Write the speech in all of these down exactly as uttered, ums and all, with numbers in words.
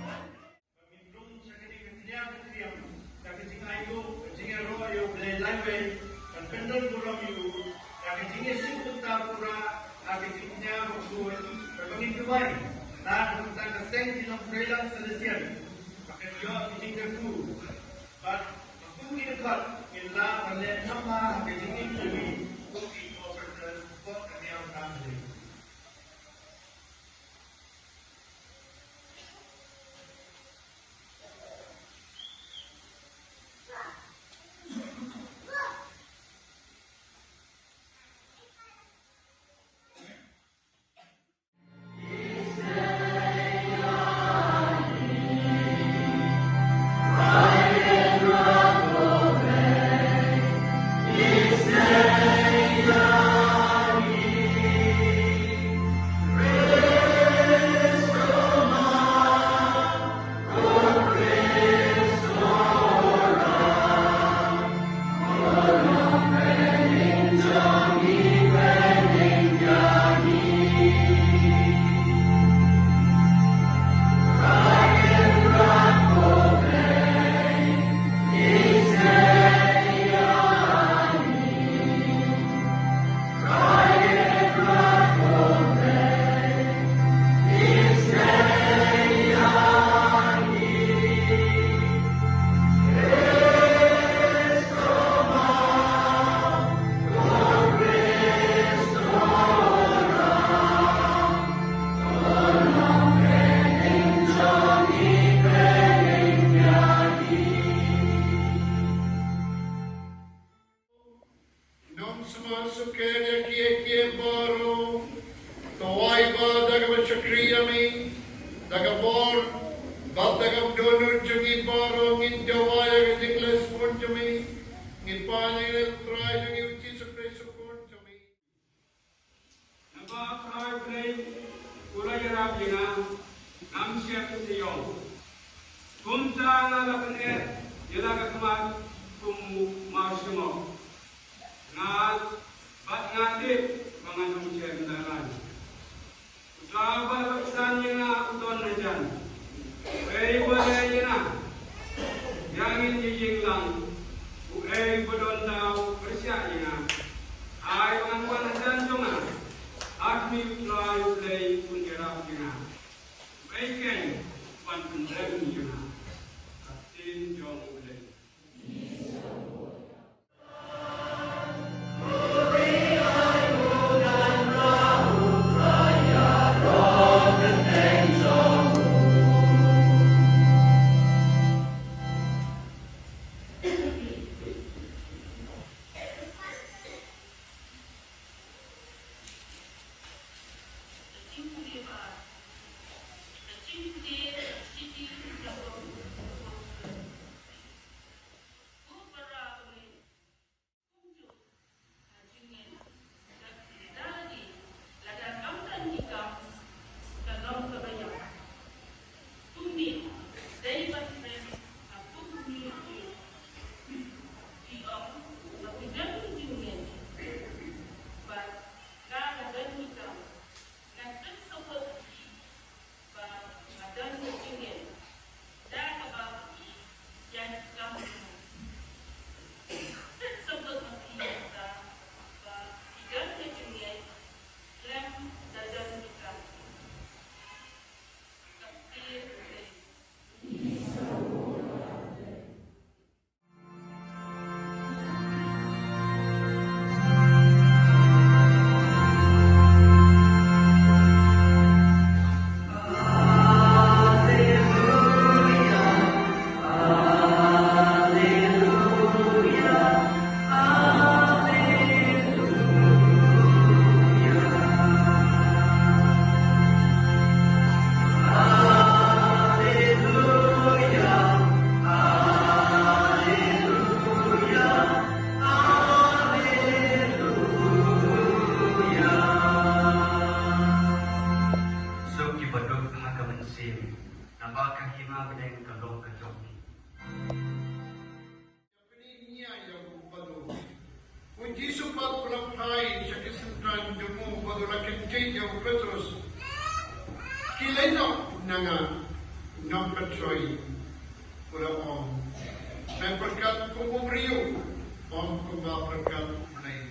Ba ngin rung sha kane ka tnga ka tnga, da ka jingainguh, ka jingïaroh ïa U Blei laiwei, ban kyndon burom ïa u, da ka jingïasuk bynta pura, da ka jingkñia bakhuid, ba ngin duwai, da ka bynta ka seng ki nongtrei lang Salesian, ba kan ïoh ki jingkyrkhu, bad ba kum ki dkhot ngin lah ban leh namar ka jingim jong ngi, kum ki co-workers, kum ka niam ka Blei. Nong sumar sukher ïa kiei kiei baroh. To ai ba da kaba shakri ïa me, da ka bor bad da ka dohnud jong ngi baroh ngin duwai ïa ka jingkhlaiñ sbun jong me. Ngi pan ïa U Trai jong ngi U Jisu Khrist U Khun jong me. Naba U Trai Blei u la ïarap ïa nga, ngam shym shu ïong. Kumta nga la pyneh ïa la ka khmat kum u mawshyngoh. Nga bad nga tip ba ngan ym shem da lade. Uta uba la kyrsan ïa nga u don hajan. Uei uba leh ïa nga, ïa ngin ïa ïeng lang. Uei uba don daw pyrshah ïa nga, ai ba ngan wan hajan jong nga. Ha khmih U Trai U Blei un ïarap ïa nga. Uei keiñ uban pyndem ïa nga? Ka ktien jong U Blei. U la phai sha ki synran jong u bad u la kynjih ïa u Petros. Khie leit noh na nga, Nongpynshoi, u la ong. Me pyrkhat kum u briew, ym kumba pyrkhat U Blei.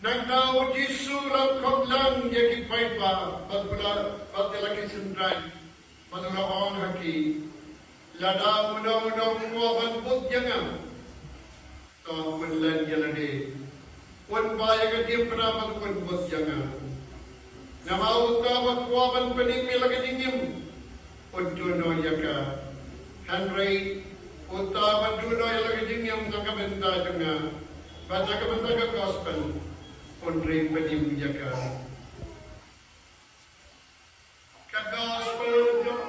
Nangta u Jisu u la khot lang ïa ki paidbah bad u la, bad ïa la ki synran, bad u la ong ha ki, lada uno uno u kwah ban bud ïa nga, to un len ïa lade, un bah ïa ka diengphna bad un bud ïa nga. Namar uta uba kwah ban pynim ïa la ka jingim, un duh noh ïa ka. Hynrei uta uba duh noh ïa la ka jingim na ka bynta jong nga bad na ka bynta ka gospel, un ring pynim ïa ka. Ka gospel jong,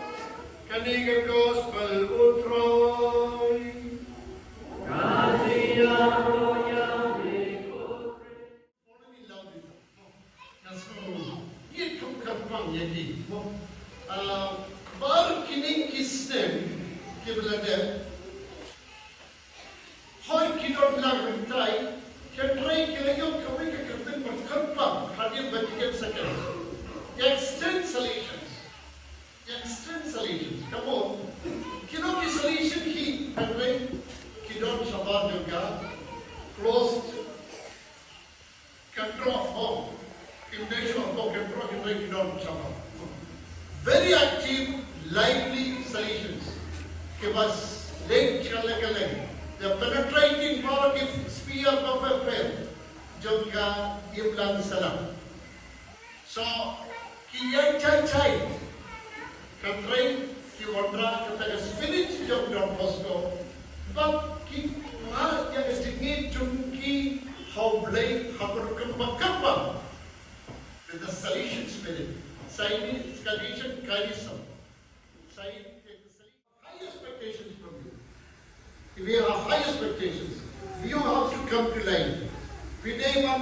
kane ka gospel, u Trai. Already loved it. That's so, ïa, kum kyrpang ïa ki. Ah, bar kine ki snem kiba la dep. Hooid ki don lang hangtai, hynrei ki la ïoh kawei ka kyrteng ba kyrpang hadien ba ki dep sakai. Extend Salesians. Extend Salesians. Come on. Ki don ki Salesian hi, hynrei ki don shabar jong ka closed. Control of home. Invasion of home, control, hynrei ki don shabar. Very active, lively Salesians. Kiba leng sha leng ka leng. They're penetrating politics, sphere of affair. Jong ka imlang salam. So, ki ïai chai chai. Hynrei ki wanrah kata ka spirit jong Don Bosco. Bad ki phah ïa ka jingngeit jong ki ha U Blei ha ka rukom ba kyrpang. With the Salesian spirit. Salesian, Salesian charism. Salesian, high expectations from you. We have high expectations. You have to come to life. Phi dei ban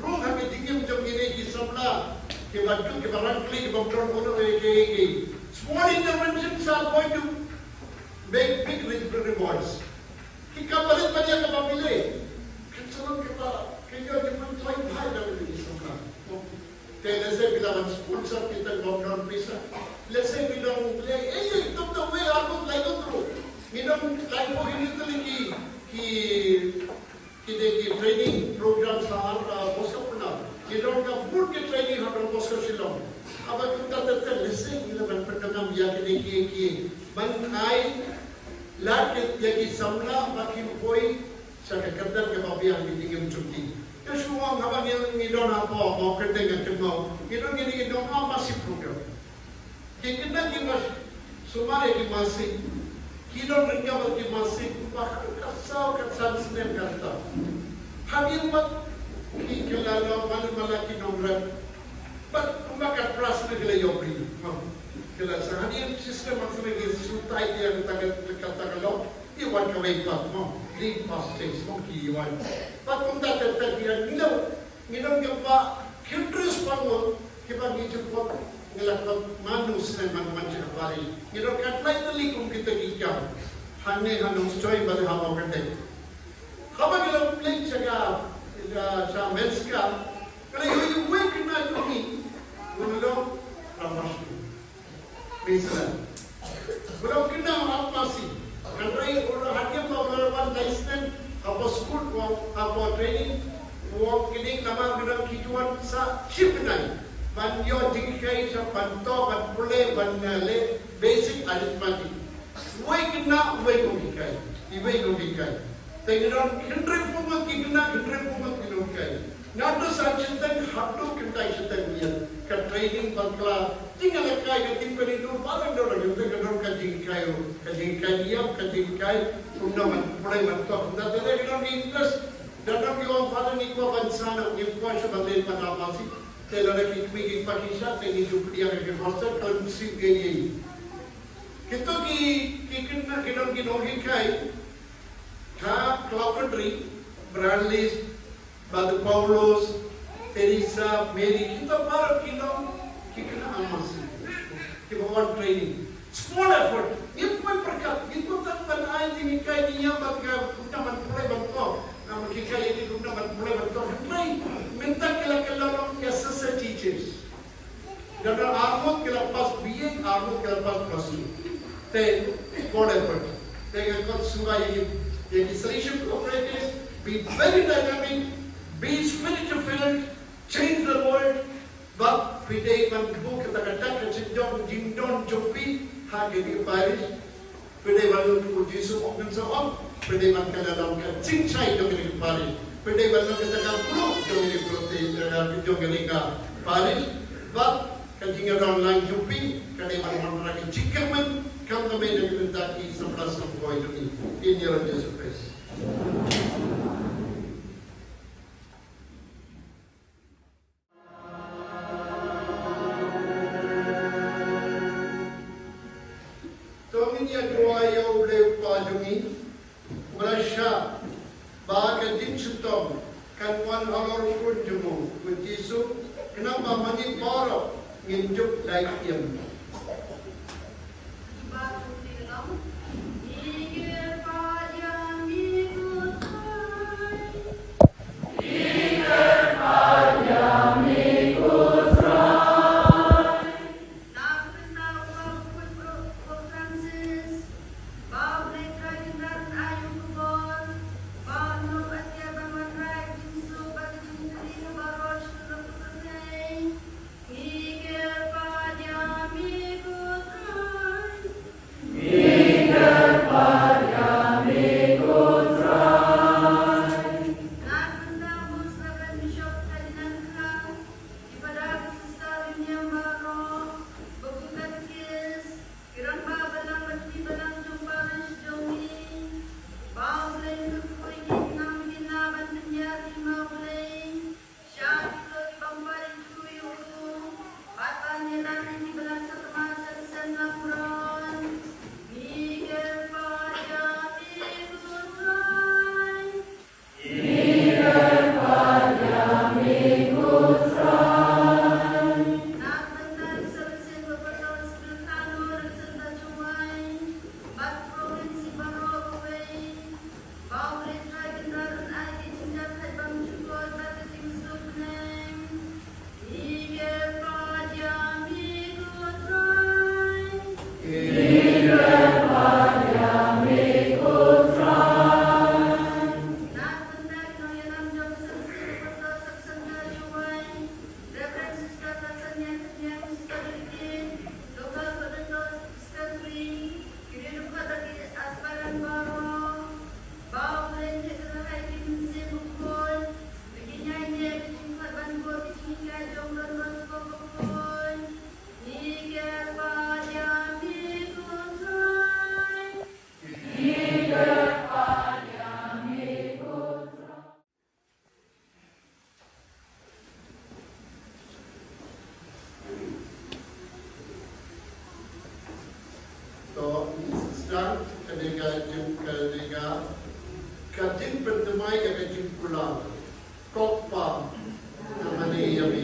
rung ha ka jingim jong kine ki samla kiba duk, kiba rangkli, kiba don uno uno ki, ki small interventions are going to make big re-, rewards. Ki kam barit ba ïa kaba phi leh. Kan shalom kiba, kan ïoh jingmyntoi bha ïa kine ki samla. Te lehse phi lah ban sponsor kita ki bym don pisa. Lehse phi lah ban leh, eh, tuk tuk wei, arngut laingut ruh. Ngi don laiphew hynñiew tylli ki, ki, ki dei ki training program ha, uh, Bosco Pynap. Ngi don ka bun ki training ha Don Bosco Shillong. Haba kumta te, te lehse ngi lah ban pyndonkam ïa kine ki, ki ban ai lad ïa ki samla ba kin poi sha ka kyrdan kaba biang ki jingim jong ki. Te shu ong haba ngi, ngi don hapoh Mawkyrteng, nga kynmaw, ngi don, ngi, ngi don ha masi program. Ki khynnah kiba sumar ïa ki masi, ki don ryngkat bad ki masi kumba ka saw ka san snem ka rta. Hadien ba ki kylla long mala mala ki nongrep. Bad kumba ka trust na ki la ïoh bri. Ki la sa hadien system ba ki shu tai ïa kata ka, kata ka long. Ki wan kawei pat mo, li pas cheng song ki wan. Pat kumta te te ki ngi don, ngi don kiba khynriew spah ngut kiba ngi ju put, ngi la put mano snem man man jaka pari. Ngi don ka tnai tylli kum kita ki kam. Hangne ha Nongstoiñ bad ha Mawkyrteng. Haba ngi la plie sha ka, sha, sha men's camp, ka la ïoh ïa uwei khynnah jong ngi, u la long Ramashri. Queensland. U la kynnoh ha masi. Hynrei u la hadien ba u la wan lai snem hapoh skul, hapoh training, u ong kine namar kine ki ju wan sa shipnai ban ïoh jinghikai, sa ban toh, ban pule, ban, eh, leh basic arithmetic. Uwei khynnah, uwei u hikai, uwei u hikai. Te ngi don hynriewphew ngut ki khynnah, hynriewphew ngut ki nonghikai. Naduh san shiteng haduh khyndai shiteng ïa ka training bakla. Jingïalehkai ka jingpynïaid dur baroh dur, ka jinghikai ruh, ka jinghikai niam, ka jinghikai kumno ban pule ban toh. Kumta te ka don interest, ka don ki ong, Father, ngi kwah ban sah noh, ngi kwah shuh ban leit ban ap masi. Te lada ki kmie ki kpa ki shah, te ngi ju pdiang ïa ki hostel, ka shu ngi ïa. Kito ki, ki khynnah ki don ki nonghikai ha Clockerdry, Bradley, Mother Paulos, Teresa, Mary, kita baroh ki long ki khynnah Almasi kiba wan training. Small effort. Ngim poi pyrkhat, ngim poi tang ban ai jinghikai niam bad ka kumta ban pule ban toh. Ki kali ki duna ban mulai ban tong mai. Mynta ki la, ki la long ki assistant teachers. Dan ar ngut ki la pass B A, ar ngut ki la pass plus two. Te, God effort. Te nga kwah sngewbha ïa ki, ïa ki solution cooperators, be very dynamic, be spirit filled, change the world. Bad phi dei ban buh kata ka dak ka jingdon, jingdon jong phi ha kane ka parish. Phi dei ban long kum u Jisu ong, kan sa ong, phi dei ban kylla long ka jingshai jong kane ka parish. Phi dei ban long kata ka briew jong kane ka parish, jong kane ka parish. Bad ka jingïadon lang jong phi ka dei ban wanrah ka jingkyrmen, khamtam na ka bynta ki samla samkoi jong ngi. Ha ïing u Jisu Khrist. To ngin ïa duwai ïa U Blei U Kpa jong ngi, uba la shah ba ka jingshitom kan wan halor u khun jong u, u Jisu, khnang ba ma ngi baroh ngin ïoh lait ïa u. To, sister, kane ka jing, kane ka, ka jingpynthymmai ka, ka jingkular. Ko Kpa, nang mane ïa me.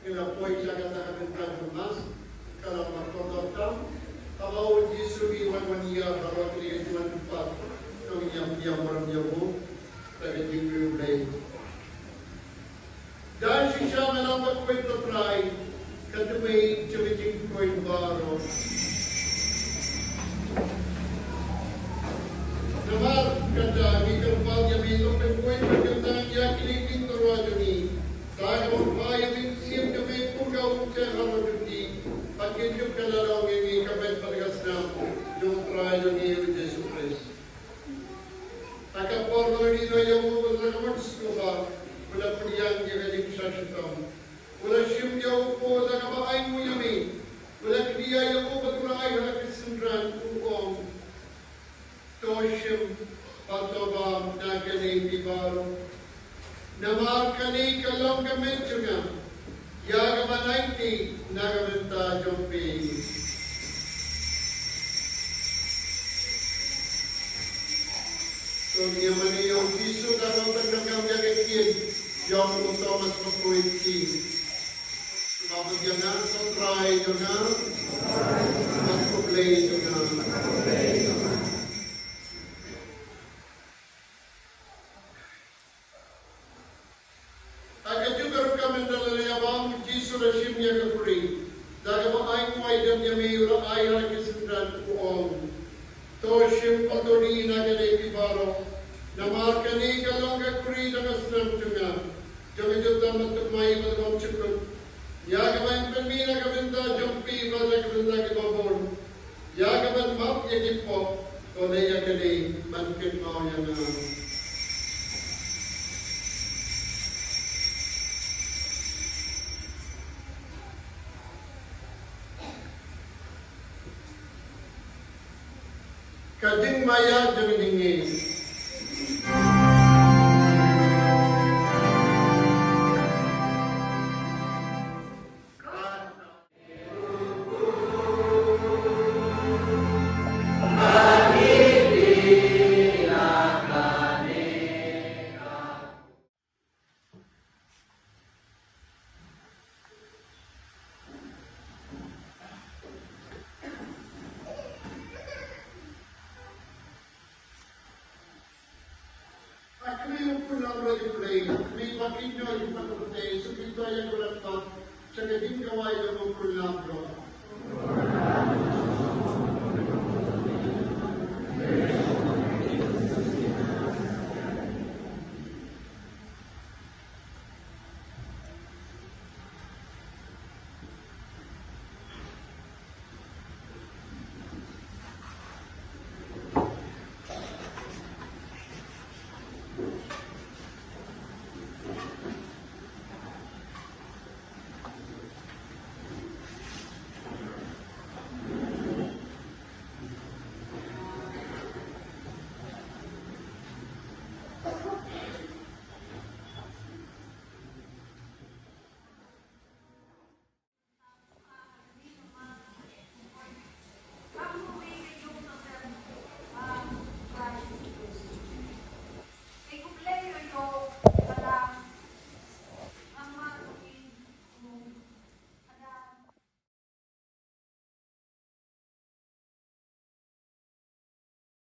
Ngi la poi sha kata ka bynta jong Mass, ka la markor tam. Haba u Jisu u wan wan ïa ka rot, ngi wan pat, to ngin ïa pdiang burom ïa u da ka jingkyrkhu Blei. Dei shisha me la pynkoit, ko Trai, ka tymmen jong ka jingkoit baroh. Namar kata ngi kyrpad ïa me, to pynkoit bad kyntang ïa kine ki tyrwa jong ngi. Da kaba phai ïa ka mynsiem jong me kum ka umtei ha la jong ki, bad kin ïoh ka la long ïa ngi ka met bad ka snam jong u Trai jong ngi u Jisu Khrist. Ha ka por ba la mih noh ïa u, ba la ka mon sngewbha, u la pdiang ïa ka jingshah shitom. U la shim ïa u kpoh da kaba ainguh ïa me. U la khñiot ïa u bad u la ai ha ki synran, u ong: To shim bad to bam na kane phi baroh. Namar kane ka long ka met jong nga, ïa kaba nai tih na ka bynta jong phi. To ngin ïa mane ïa u Jisu da kaba pyndonkam ïa ka ktien jong u Thomas Bakhuid. Ba pynbiang na u Trai jong nga bad u Blei jong nga. Ha kajuh ka rukom, ynda la ïa bam, u Jisu u la shim ïa ka khuri, da kaba ainguh aidem ïa me u la ai ha ki synran, u ong: To shim bad to dih na kane phi baroh. Namar kane ka long ka khuri jong ka snam jong nga, jong ka jutang bad thymmai bad bymjukut, ïa kaban pynmih na ka bynta jong phi bad na ka bynta ki babun. Ïa kaban map ïa ki pop. To leh ïa kane ban kynmaw ïa nga. Ka jingmaïa jong ka jingngeit. Ha khmih u khun langbrot U Blei, ha khmih ba ki nongïalam u Blei, shu pyntrei ïa ka lad pat sha ka jingkawei jong u khun langbrot.